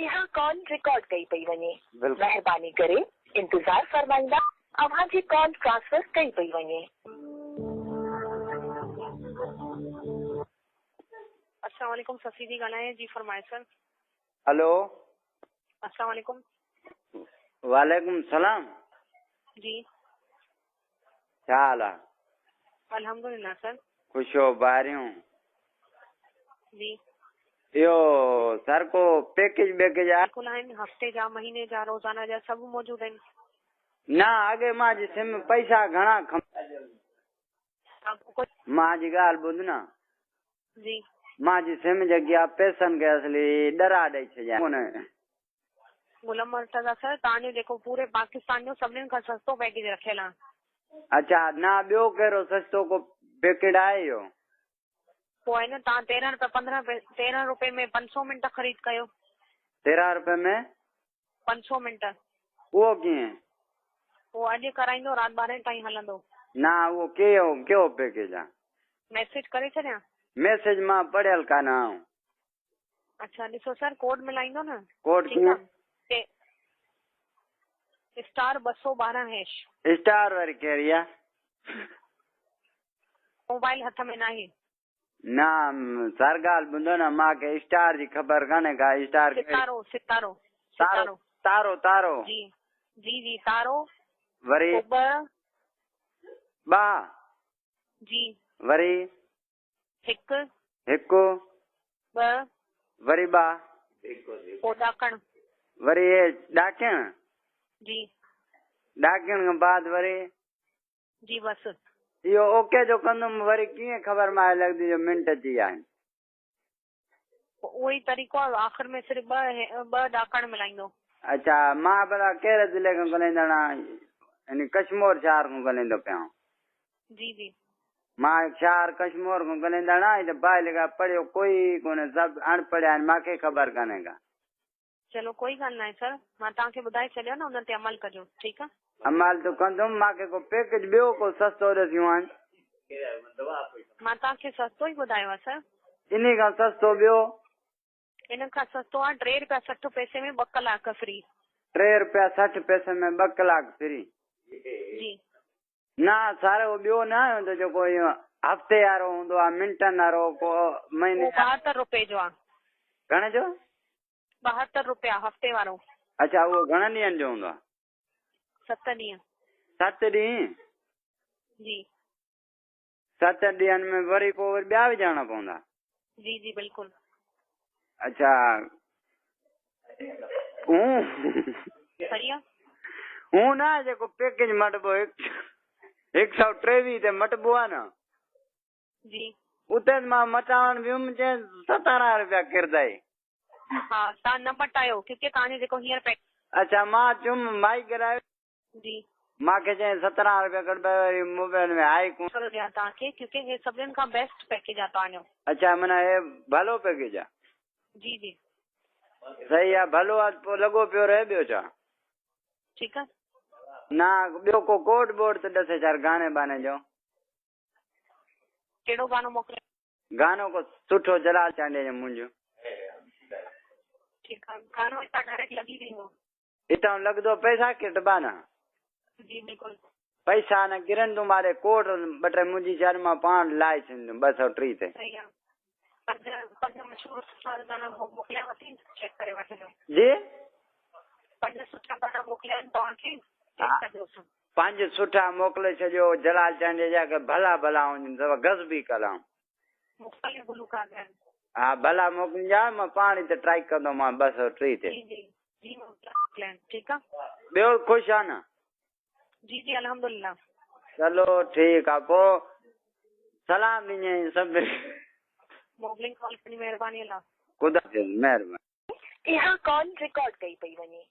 اها call record ڪئي پئي وڃي. بلڪل. مهرباني ڪري انتظار فرمائيندا اوهان جي ڪال ٽرانسفر ڪئي پئي وڃي. السلام عليڪم سسي ٿي ڳالهايان جي فرمائي سر. هلو. السلام عليڪم. وعليڪم السلام. جي. ڇا حال آ؟ الحمدلله سر. خوش هو ٻاهريون. جي. اهو سر ڪو پيڪيج ٻيڪيج آ؟ بلڪل آهن هفتي جا مهيني جا روزانه جا سڀ موجود آهن. نه اڳي مان جي سم پئسا گهڻا کم. مان جي ڳالهه ٻڌ نه. جي. مان جي سم جيڪي آ پئسن کي اصلي ڏرا ڏئي ڇڏيا آهن. غلام مرتضيٰ سر توهان جو جيڪو پوري پاڪستان جو سڀني کان سستو پيڪيج رکيل آ. اڇا نه ٻيو ڪهڙو سستو ڪو پيڪيٽ آهي اهو؟ پوء آهي نه توهان تيرهن رپيا پندرهن تيرهن رپئي ۾ پنج سؤ منٽ خريد ڪيو. تيرهن رپئي ۾؟ پنج سؤ منٽ. اهو ڪيئن؟ اهو اڄ ڪرائيندو رات ٻارهين تائين هلندو. نه اهو ڪيو ڪهڙو پيڪيج آ؟ ميسيج ڪري ڇڏيان؟ ميسيج مان پڙهيل ڪانه آهيان. اڇا ڏسو سر ڪوڊ ملائيندو نه. ڪوڊ ٺيڪ آ ڪيئن؟ Star 212 hash. اسٽار وري ڪهڙي آ؟ موبائل هٿ ۾ ناهي. نه سر ڳالهه ٻڌو نه مان کي اسٽار جي خبر ڪانهي ڪا اسٽار ڪهڙي. ستارو ستارو تارو ستارو. تارو تارو. جي جي جي تارو. وري. پوء ٻه. ٻه. جي. وري. هڪ. هڪ. ٻه. وري ٻه. پوء ڏاڪڻ. وري هي ڏاڪڻ. جي. ڏاڪڻ کان بعد وري. جي بس. اهو اوڪي جو ڪندم وري ڪيئن خبر ماهي لڳندي جو منٽ اچي ويا آهن. پوء اهو ئي طريقو آهي آخر ۾ صرف ٻه ٻه ڏاڪڻ ملائيندو. اڇا مان ڀلا ڪهڙي ضلعي کان ڳالهائيندڙ آهيان يعني ڪشمور شهر کان ڳالهائيندو پيا آهيان. جي جي. مان شهر ڪشمور کان ڳالهائيندڙ آهيان هتي باهه لڳا پڙهيو ڪوئي ڪونهي سڀ اڻ پڙهيا آهن مانکي خبر ڪانهي ڪا. چلو ڪوئي ڳالهه ناهي سر مان توهان کي ٻڌائي ڇڏيو نه ان تي عمل ڪجو ٺيڪ آ. عمل ته ڪندم مانکي ڪو پيڪيج ٻيو ڪو سستو ڏسيون آهن. مان توهان کي سستو ئي ٻڌايو آ سر. انهي کان سستو ٻيو؟ ان کان سستو آ ٽي رپيا 60 پئسي ۾ ٻه ڪلاڪ فري. ٽي رپيا 60 پئسي ۾ ٻه ڪلاڪ فري. جي. نه سر اهو ٻيو نه هوندو جيڪو اهو هفتي وارو هوندو آ منٽن وارو ڪو مهيني. اهو 72 رپئي جو آ. گهڻي جو؟ 72 رپيا هفتي وارو. اڇا اهو گهڻن ڏينهن جو هوندو آ؟ 7 ڏينهن. 7 ڏينهن؟ جي. 7 ڏينهن ۾ وري پوء وري ٻيا وجهائڻا پوندا؟ جي جي بلڪل. اڇا هون صحيح آ. هون نه آهي جيڪو پيڪيج مٽبو هڪ سؤ ٽيويهه تي مٽبو آ نه. جي. اتي مان مٽائڻ ويم چين 17 رپيا ڪردائي. ها تان نه مٽايو ڪيونڪه تان جو جيڪو هينئر پيڪ. اڇا مان چيم مائي ڳالهايو. جي. مان کي چيائين 17 رپيا ڪڍبا وري موبائل ۾ آئي ڪون. ٿورو ڏيان توهان کي ڪيونڪه هي سڀني کان بيسٽ پيڪيج آ توهان جو. اڇا معنيٰ هي ڀلو پيڪيج آ. جي جي. صحيح آ ڀلو آ پوء لڳو پيو رهي ٻيو ڇا. ٺيڪ آ. نه ٻيو ڪو ڪوڊ بوڊ ته ڏسي ڇڏ گاني باني جو. ڪهڙو گانو موڪليان. گانو ڪو سٺو جلال چانڊيي جو منهنجو. ٺيڪ آ گانو هتان ڊائريڪٽ لڳي ويندو. اتان لڳندو پئسا ڪٽبا نه. جي بلڪل. پئسا نه ڪرن تون ماري ڪوٽ ٻه ٽي منهنجي ڇڏ مان پاڻ لائي ڇڏيندم 230 تي. صحيح آ پنج پنج مشهور سٺا گانا موڪليانو ٿي چيڪ ڪري وٺجو. جي. پنج سٺا گانا موڪليا آهن توهان کي چيڪ ڪجو. پنج سٺا موڪلي ڇڏيو جلال چانڊيي جا ڪي ڀلا ڀلا هجن سڀ غضبي ڪلام. مختلف گلوڪار جا آهن. ها ڀلا موڪلجا مان پاڻ هتي ٽرائي ڪندو مان 230 تي. جي جي جي موڪليا آهن ٺيڪ آ. ٻيو خوش آ نه. جي جي الحمدلله. چلو ٺيڪ آ پو سلام ڏجين سڀ. موڪلين ڪال ڪرڻ جي مهرباني الله. خدا حافظ مهرباني. اها ڪال رڪارڊ ڪئي پئي وڃي.